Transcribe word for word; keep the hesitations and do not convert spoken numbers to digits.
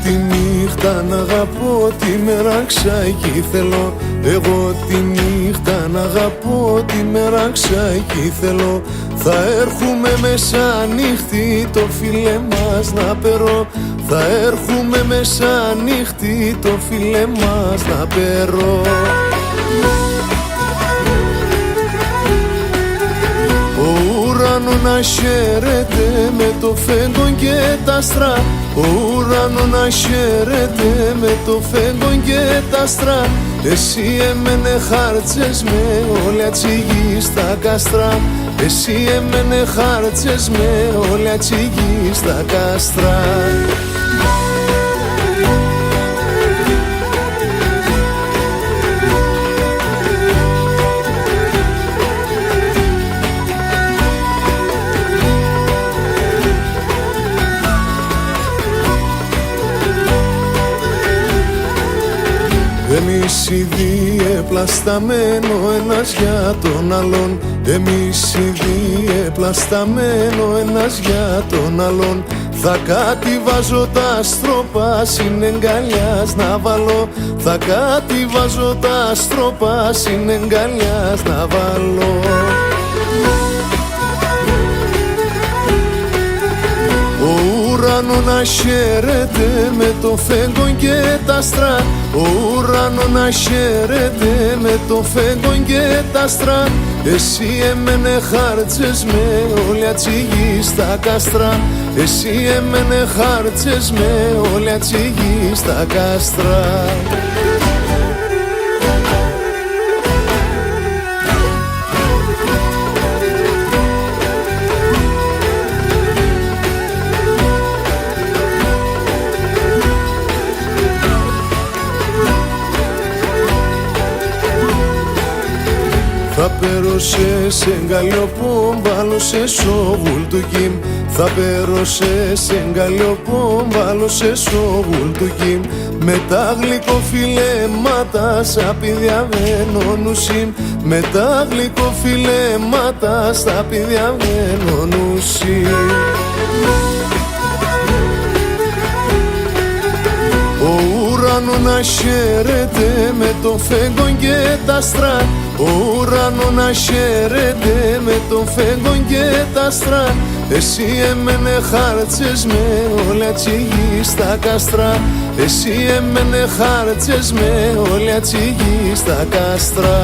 Τη νύχτα ν' αγαπώ, τη μέρα ξα 'κι θέλω. Εγώ τη νύχτα ν' αγαπώ, τη μέρα ξα 'κι θέλω. Θα έρχουμαι μεσανύχτη το φιλέ μας να παίρω. Θα έρχουμαι μεσανύχτη το φιλέ μας να παίρω. Ο ουρανόν να χαίρεται με το φέγγον και τ' άστρα. Ο ουρανόν να χαίρεται με το φέγγον και τ' άστρα. Εσύ εμέν' εχάρτιες με όλια τ' γη σ' τα κάστρα. Εσύ εμέν' εχάρτιες με όλια τ' γη σ' τα κάστρα. Εμείς οι δύο επλασταμέν' ο ένας για τον άλλον. Εμείς οι δύο επλασταμέν' ο ένας για τον άλλον. Θα κατηβάζω τ' άστροπα σην εγκαλιάς να βάλω. Θα κατηβάζω τ' άστροπα σην εγκαλιάς να βάλω. Ο ουρανόν να χαίρεται με το φέγγον και τ' άστρα. Ο ουρανόν να χαίρεται με το φέγγον και τ' άστρα. Εσύ εμέν' εχάρτιες με όλια τ' γη σ' τα κάστρα. Εσύ εμέν' εχάρτιες με όλια τ' γη σ' τα κάστρα. Θα παίρω σε σ' εγκαλιό πον βάλω σε σο γουλτουκί μ'. Θα παίρω σε σ' εγκαλιό πον βάλω σε σο γουλτουκί μ'. Με τα γλυκοφιλέματα σ' απηδιαβαίν' ο νους μ'. Με τα γλυκοφιλέματα σ' απηδιαβαίν' ο νους μ'. Ο ουρανόν να χαίρεται με το φέγγον και τ' άστρα. Ο ουρανόν να χαίρεται με το φέγγον και τ' άστρα. Εσύ εμέν' εχάρτιες με όλια τ' γη σ' τα κάστρα. Εσύ εμέν' εχάρτιες με όλια τ' γη σ' τα κάστρα.